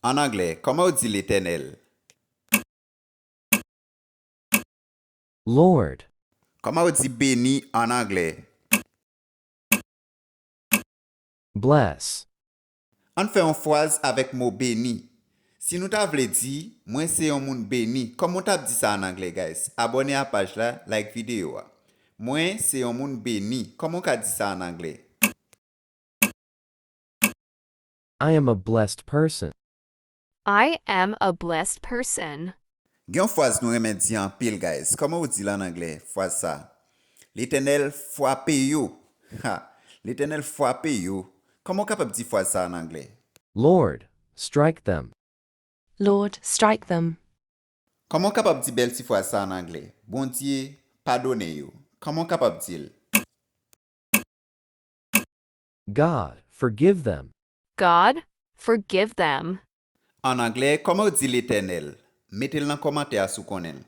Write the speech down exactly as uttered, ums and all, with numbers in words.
An anglè, kòman w di Letènèl? Lord, Kòman w di beni an anglè? bless, Ann fè yon fraz avèk mo beni. Si nou ta vle di, mwen se yon moun beni, kòman w t ap di sa an anglè, guys? Abòne a paj la, like videyo a. Mwen se yon moun beni, kòman w ka di sa an anglè? I am a blessed person. I am a blessed person. Gen yon fraz nou renmen di anpil, guys. Kòman w di l an anglè, fraz sa? Letènèl fwape yo. Ha! Letènèl fwape yo. Kòman w kapab di fraz sa an anglè? Lord, strike them. Lord, strike them. Kòman w kapab di bèl ti fraz sa an anglè? Bondye, padone yo. Kòman w kapab di l? God, forgive them. God, forgive them. An anglè, kòman w di Letènèl? Mete l nan kòmantè a si w konnen l.